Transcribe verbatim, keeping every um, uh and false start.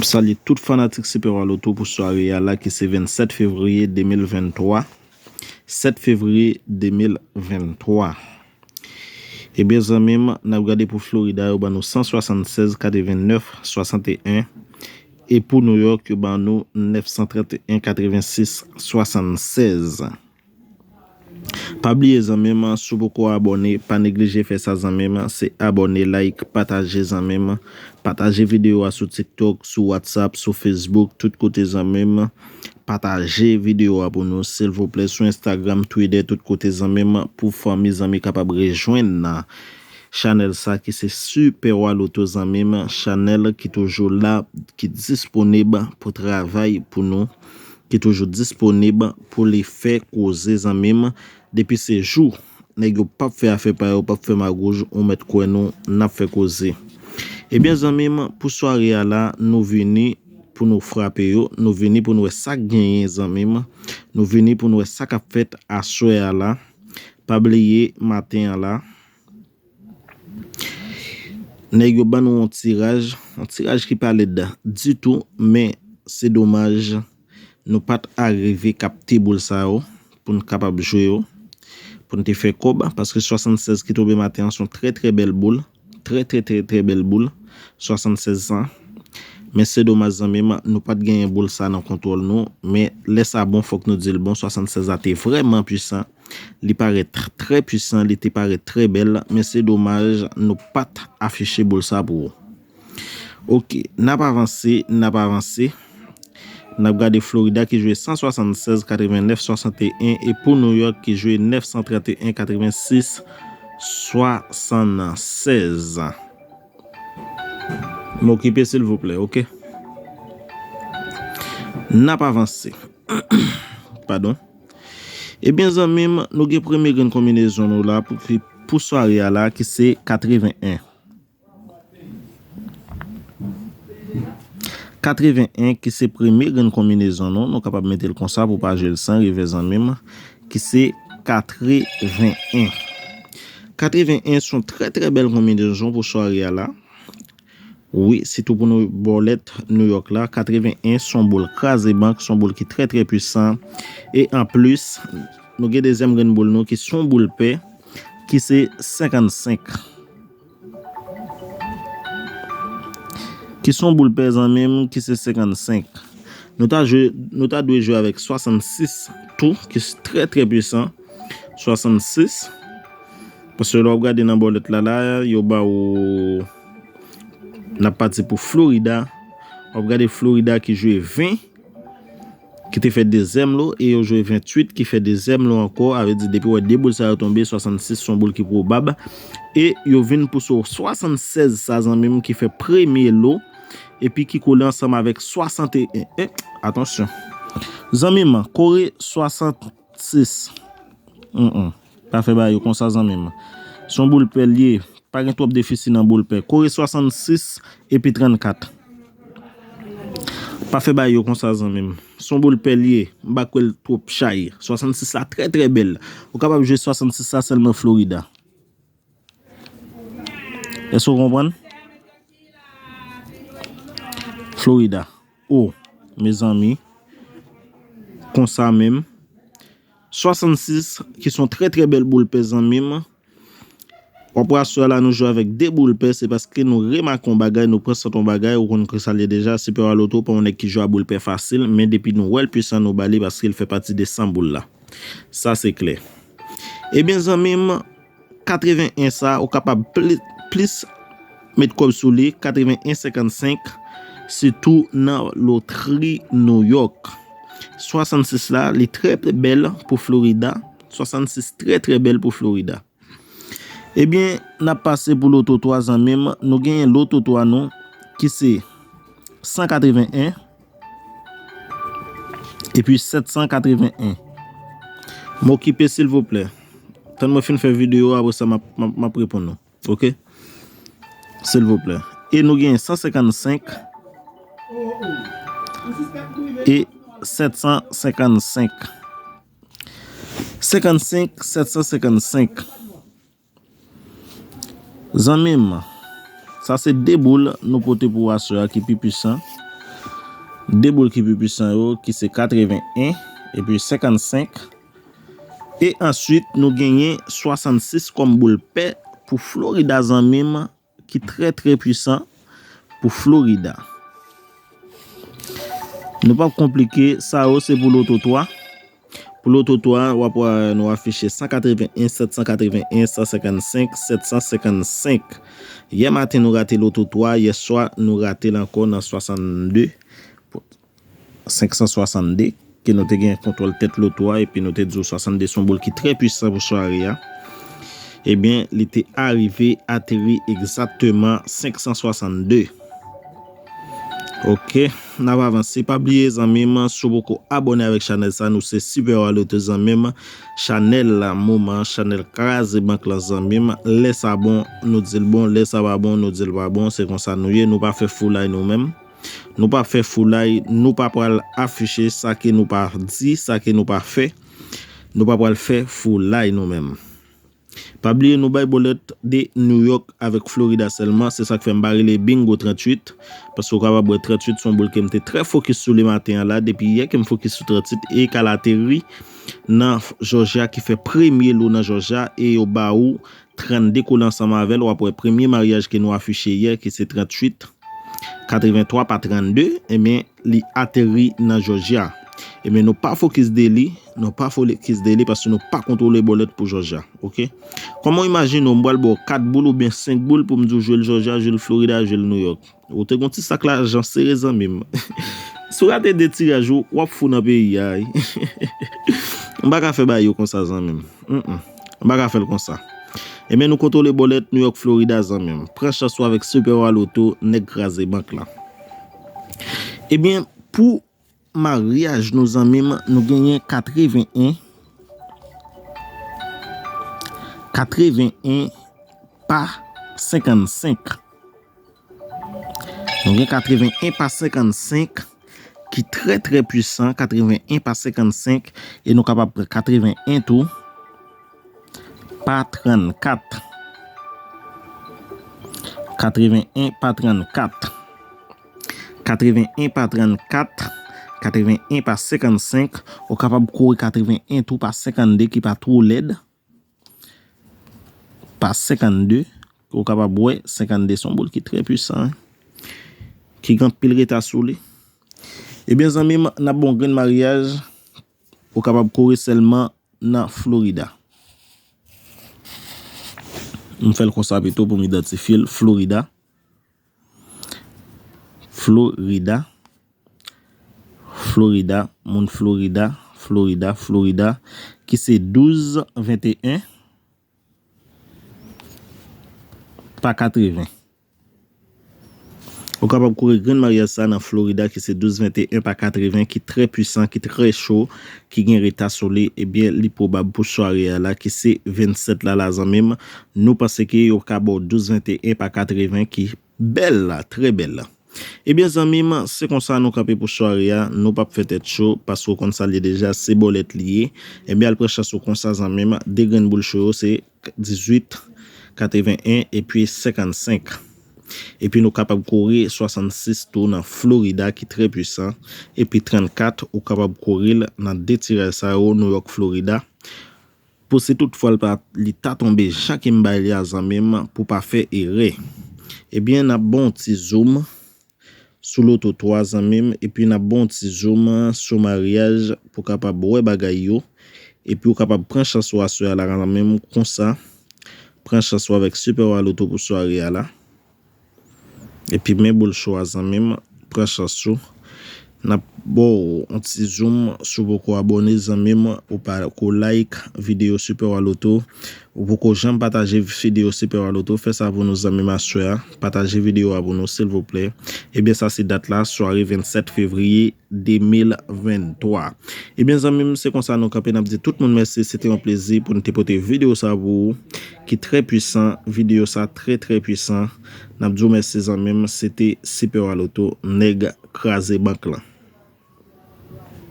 Salye tout fanatik Super Wa Loto pou sware a la ki se vennsèt fevriye de mil venntwa. Sèt fevriye de mil venntwa. Ebyen, zanmi m, n ap gade pou Florida, yo ban nou san swasannsèz katrevennèf swasanteyen. E pou New York, yo ban nou nèf san tranteyen katrevensis swasannsèz. Pa bliye, zanmi m, si w poko abòne, pa neglije fè sa, zanmi m. Se abòne, like, pataje, zanmi m. Pataje videyo a sou TikTok, sou WhatsApp, sou Facebook, tout kote, zanmi m. Pataje videyo a pou nou, silvouplè, sou Instagram, Twitter, tout kote, zanmi m, pou fanmi, zanmi kapab rejwenn chanèl sa ki se Super Wa Loto, zanmi m, chanèl ki toujou la, ki disponib pou travay pou nou, ki toujou disponib pou li fè koze, zanmi m. Depi se jou nèg yo p ap fè afè pa yo, p ap fè magouj, ou mèt kwè nou, n ap fè koze. Ebyen, zanmi m, pou sware a la, nou vini pou nou frape yo, nou vini pou nou wè sa k genyen, zanmi m. Nou vini pou nou wè sa k ap fèt aswè a la. Pa bliye, maten an la, nèg yo ban nou yon tiraj, yon tiraj ki pa lèd ditou, men se domaj, nou pa t arive kapte boul sa yo pou n kapab jwe yo, pou n te fè kòb, paske swasannsèz ki tonbe maten an se yon trè, trè bèl boul, trè, trè, trè, trè bèl boul, swasannsèz sa. Men se domaj, zanmi m, nou pa t genyen boul sa nan kontwòl nou, men lè sa bon, fòk nou di l bon, swasannsèz la te vrèman pwisan, li parèt trè pwisan, li te parèt trè bèl, men se domaj, nou pa t afiche boul sa pou ou. Ok, n ap avanse, n ap avanse. N ap gade Florida ki jwe san swasannsèz katrevennèf swasanteyen e pou New York ki jwe nèf san tranteyen katrevensis swasannsèz. M okipe, silvouplè, ok? N ap avanse. Padon. Ebyen, zanmi m, nou gen premye grenn konbinezon nou la pou, ki, pou sware a la, ki se katreven en. Katreven en ki se premye grenn konbinezon nou, nou kapab mete l konsa pou pa jwe l san revè, zanmi m, ki se katreven en. Katreven en se yon trè, trè bèl konbinezon pou sware a la. Wi, sitou pou nou bòlèt New York la, katreven en se yon boul kraze bank, se yon boul ki trè, trè pwisan. E anplis, nou gen dezyèm grenn boul nou ki se yon boul pè, ki se senkannsenk. Ki se yon boul pè, zanmi m, ki se senkannsenk. Nou ta jwe, nou ta dwe jwe avèk swasannsis tou, ki s-, trè, trè pwisan. Swasannsis. Paske lè w ap gade nan bòlèt la, la, yo ba ou, n ap pati pou Florida. W ap gade Florida ki jwe ven, ki te fè dezyèm lo, e yo jwe venntuit, ki fè dezyèm lo ankò. A vle di, depi w wè de boul sa yo tonbe, swasannsis se yon boul ki pwobab. E yo vin pouse w swasannsèz sa, zanmi m, ki fè premye lo, epi ki kole ansanm avèk swasanteyen. E, atansyon. Zanmi m, kore swasann- sis. Mm, mm. Pa fè bagay yo konsa, zanmi m. Se yon boul pè l ye. Pa gen twòp defisi nan boul pè. Kore swasannsis epi trannkat. Pa fè bagay yo konsa, zanmi m. Se yon boul pè l ye. M pa kwè l twòp chay. Swasannsis la trè, trè bèl. Ou kapab jwe swasannsis la sèlman Florida. Èske w konprann? Florida. O, mezanmi. Konsa menm. Swasannsis, ki se yon trè, trè bèl boul pè, zanmi m. W ap wè aswè a la nou jwe avèk de boul pè, se paske nou remake yon bagay, nou pran sant yon bagay, ou konn kisa l ye deja, Super Wa Loto pa yon nèg ki jwe a boul pè fasil, men depi nou wè l pwisan, nou ba li paske l fè pati de san boul la. Sa se klè. Ebyen, zanmi m, katreven en sa, ou kapab pli-, plis met kòb sou li, katreven en senkannsenk, sitou nan lotri New York. Swasannsis la, li trè bèl pou Florida. Swasannsis trè, trè bèl pou Florida. Ebyen, n ap pase pou loto twa, zanmi m. Nou genyen loto twa nou, ki se san katreven en, epi sèt san katreven en. M okipe, silvouplè. Tann mwen fin fè videyo a, apre sa, m ap, m ap, m ap reponn nou. Ok? Silvouplè. E nou gen san senkannsenk e sèt san senkannsenk. Senkannsenk, sèt san senkannsenk. Zanmi m, sa se de boul nou pote pou aswè a ki pi pwisan. de boul ki pi pwisan yo, ki se katreven en epi senkannsenk. E answit, nou genyen swasannsis kòm boul pè pou Florida, zanmi m, ki trè, trè pwisan pou Florida. Nou p ap konplike, sa yo se pou loto twa. Pou loto twa, w ap wè nou afiche san katreven en, sèt san katreven en, san senkannsenk, sèt san senkannsenk. Yè maten, nou rate loto twa, yè swa, nou rate l ankò nan swasannde, senk san swasannde, ke nou te gen kontwòl tèt loto a, epi nou te di w swasannde se yon boul ki trè pwisan pou sware a. Ebyen, li te arive ateri egzakteman senk san swasannde. Ok, n ap avanse. Pa bliye, zanmi m, si w poko abòne avèk chanèl sa, nou se Super Waloto, zanmi m. Chanèl la, moman, chanèl kraze bank lan, zanmi m. Lè sa bon, nou di l bon. Lè sa pa bon, nou di l pa bon. Se konsa nou ye. Nou pa fè foulay nou menm. Nou pa fè foulay, nou pa pral afiche sa ke nou pa di, sa ke nou pa fè. Nou pa pral fè foulay nou menm. Pa bliye, nou bay bòlèt de New York avèk Florida sèlman. Se sa k fè m pa rele bingo tranntuit. Paske w kapab wè tranntuit se yon boul ke m te trè fokis sou li maten an la. Depi yè ke m fokis sou tranntuit e k al ateri nan Georgia, ki fè premye lo nan Georgia, e yo ba ou trannde kole ansanm avè l. W ap wè premye maryaj ke nou afiche yè, ki se tranntuit, katrevenntwa pa trannde, ebyen, li ateri nan Georgia. Ebyen, nou pa fokis de li, nou pa fokis de li paske nou pa kontwole bòlèt pou Georgia, ok? Kòman w imajine w, m pral ba w kat boul oubyen senk boul pou m di w jwe l Georgia, jwe l Florida, jwe l New York. Ou te gon ti sak lajan sere, zanmi m. Si w rate de tiraj ou, w ap fou nan peyi a, wi. M pa ka fè bagay yo konsa, zanmi m. Mm-mm. M pa ka fè l konsa. Ebyen, nou kontwole bòlèt New York, Florida, zanmi m. Pran chans ou avèk Super Waloto, nèg kraze bank la. Ebyen, pou maryaj nou, zanmi m, nou genyen katreven en, katreven en pa senkannsenk. Nou gen katreven en pa senkannsenk, ki trè, trè pwisan, katreven en pa senkannsenk, e nou kapab pran katreven en tou pa trannkat. Katreven en pa trannkat. Katreven en pa trannkat. Katreven en pa senkannsenk. Ou kapab kore katreven en tou pa senkannde, ki pa twò lèd. Pa senkannde, ou kapab wè, senkannde se yon boul ki trè pwisan, wi, ki gen anpil reta sou li. Ebyen, zanmi m, n ap ba w grenn maryaj, ou kapab kore sèlman nan Florida. M fè l konsa pito pou m idantifye l, Florida. Florida. Florida, moun Florida, Florida, Florida, ki se douz venteyen pa katreven. Ou kapab kore grenn maryaj sa nan Florida, ki se douz venteyen pa katreven, ki trè pwisan, ki trè cho, ki gen reta sou li. Ebyen, li pwobab pou sware a la, ki se vennsèt la, la, zanmi m. Nou panse ke yo ka ba w douz venteyen pa katreven, ki bèl la, trè bèl la. Ebyen, zanmi m, se konsa nou kanpe pou sware a. Nou p ap fè tèt cho, paske w konn sa l ye deja, se bòlèt li ye. Ebyen, al pran chans ou konsa, zanmi m. De grenn boul cho yo, se dizuit, katreven en epi senkannsenk. Epi nou kapab kore swasannsis tou nan Florida, ki trè pwisan. Epi trannkat, ou kapab kore l nan de tiraj sa yo, New York, Florida. Pou si toutfwa l pa, li ta tonbe jan ke m bay li a, zanmi m, pou pa fè erè. Ebyen, n ap ba w ti zoom sou loto twa, zanmi m, epi n ap ba w ti zoom sou maryaj pou w kapab wè bagay yo. Epi w kapab pran chans ou aswè a la, zanmi m, konsa. Pran chans ou avèk Super Waloto pou sware a la. Epi men boul cho a, zanmi m, pran chans ou. N ap ba w yon ti zoom, si w poko abòne, zanmi m, ou pako like videyo Super Waloto, ou poko janm pataje videyo Super Waloto, fè sa pou nou, zanmi m, aswè a. Pataje videyo a pou nou, silvouplè. Ebyen, sa se dat la, sware vennsèt fevriye de mil venntwa. Ebyen, zanmi m, se konsa nou kanpe, n ap di tout moun mèsi, se te yon plezi pou n te pote videyo sa pou ou, ki trè pwisan, videyo sa trè, trè pwisan. N ap di w mèsi, zanmi m, se te Super Waloto, nèg kraze bank lan.